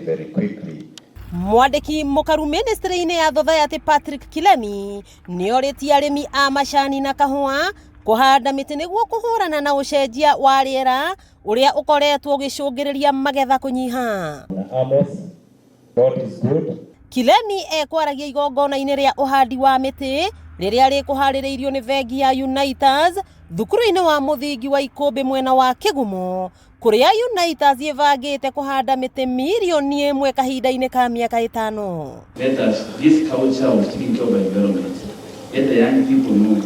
very quickly. Mwandĩki mũkaru ministry-inĩ ya Thothayathi Patrick Kilemi nĩorĩtie arĩmi a macani na kahũa kũhanda mĩtĩ nĩguo kũhũrana na ũcenjia wa rĩera ũrĩa ũkoretwo ũgĩcũngĩrĩria magetha kũnyiha. Amos, God is good. Kilemi ekwaragia igongona-inĩ rĩa ũhandi wa mĩtĩ rĩrĩa rĩkũharĩrĩirio nĩ bengi ya Unaitas thukuru-inĩ wa mũthingi wa Ikũmbĩ mwena wa Kĩgumo kũrĩa Unaitas ĩbangĩte kũhanda mĩtĩ mirioni 1 kahinda-inĩ ka mĩaka 5. Let us, this culture of taking care of our environment, let the young people know,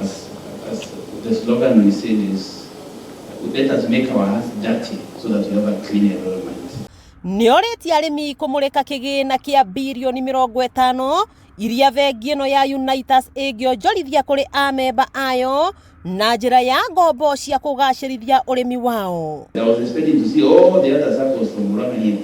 as the slogan we said is, let us make our hearts dirty so that we have a clean environment. Nĩorĩtie arĩmi kũmũrĩka kĩgĩna kĩa birioni 50 iria bengi ĩno ya Unaitas ĩngĩonjorithia kũrĩ amemba ayo na njĩra ya ngombo cia kũgacĩrithia ũrĩmi wao. I was expecting to see all the other circles from Murang'a here.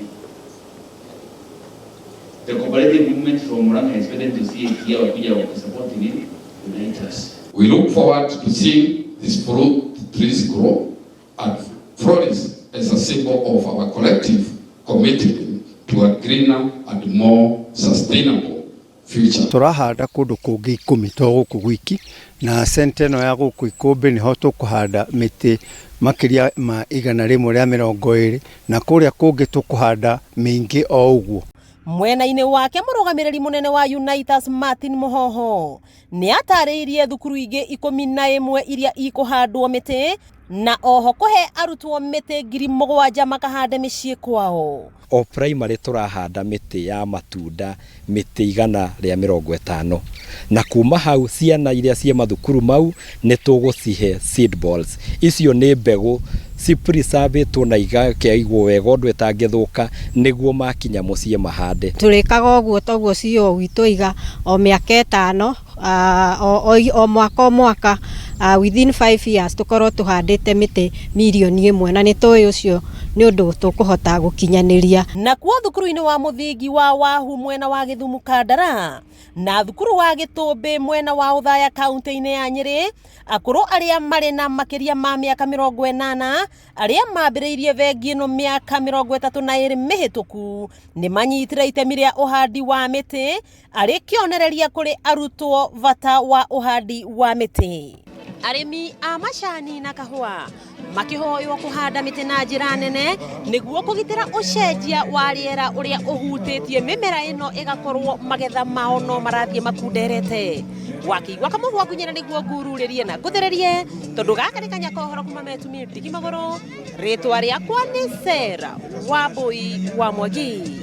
The cooperative movement from Murang'a expected to see it here wakuja wakisupport nini? Unaitas. We look forward to seeing these fruit trees grow and flourish as a symbol of our collective commitment to a greener and more sustainable future. Tũrahanda kũndũ kũngĩ 10 to gũkũ gwiki, na center ĩno ya gũkũ Ikũmbĩ nĩho tũkũhanda mĩtĩ makĩria ma 120, na kũrĩa kũngĩ tũkũhanda mĩingĩ o ũguo. Mwena-inĩ wake mũrũgamĩrĩri mũnene wa Unaitas Martin Muhoho nĩ atarĩirie thukuru ingĩ 11 iria ikũhandwo mĩtĩ na oho kũhe arutwo mĩtĩ 7,000 makahande mĩciĩ kwao. O primary tũrahanda mĩtĩ ya matunda mĩtĩ 150, na kuma hau ciana iria ciĩ mathukuru mau nĩ tũgũcihe seed balls. Icio nĩ mbegũ cipreservĩtwo na igakĩigwo wega ũndũ ĩtangĩthũka nĩguo makinya mũciĩ mahande. Tũrĩkaga ũguo toguo CEO witũ iga o mĩaka 5, o mwaka o mwaka, within 5 years tũkorwo tũhandĩte mĩtĩ mirioni 1, na nĩ tũĩ ũcio nĩ ũndũ tũkũhota gũkinyanĩria. Nakuo thukuru-inĩ wa mũthingi wa Wahu mwena wa Gĩthumu Kandara na thukuru wa Gĩtũmbĩ mwena wa Othaya kaunti-inĩ ya Nyĩrĩ, akũrũ arĩa marĩ na makĩria ma mĩaka 80 arĩa mambĩrĩirie bengi ĩno mĩaka 32 mĩhĩtũku nĩ manyitire itemi rĩa ũhandi wa mĩtĩ arĩ kĩonereria kũrĩ arutwo bata wa ũhandi wa mĩtĩ. Arĩmi a macani na kahũa makĩhoywo kũhanda mĩtĩ na njĩra nene nĩguo kũgitĩra ũcenjia wa rĩera ũrĩa ũhutĩtie mĩmera ĩno ĩgakorwo magetha mao no marathiĩ makunderete. Wakĩigua kamũhwa ngunyĩra nĩguo ngururĩrie na ngũthĩrĩrie tondũ gaka nĩ kanya ka ũhoro kuma metumie ndigi magũrũ. Rĩtwa rĩakwa nĩ Sarah Wambui wa Mwangi.